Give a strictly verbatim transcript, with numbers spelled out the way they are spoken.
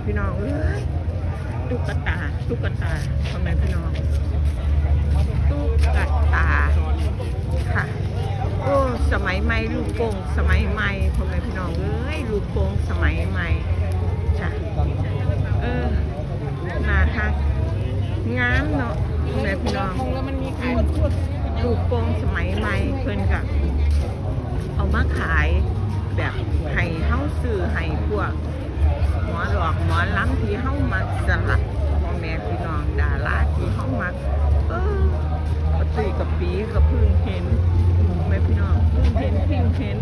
พี่น้องเอ้ย ตุ๊กตา ตุ๊กตา พ่อแม่พี่น้อง ตุ๊กตา ค่ะ โอ้ สมัยใหม่ ลูกโป่งสมัยใหม่ พ่อแม่พี่น้องเอ้ย ลูกโป่งสมัยใหม่ จ้ะ เออ น่าฮัก งามเนาะ พ่อแม่พี่น้อง แล้วมันมีขาย ลูกโป่งสมัยใหม่ เพิ่นก็เอามาขาย แบบให้เฮาซื้อให้พวก หมอหลอกหมอลำที่เฮามักสละ พ่อแม่พี่น้องดาราที่เฮามัก เออ ปะตุ้ยกับปีก็เพิ่งเห็น พ่อแม่พี่น้อง เพิ่งเห็น เพิ่งเห็น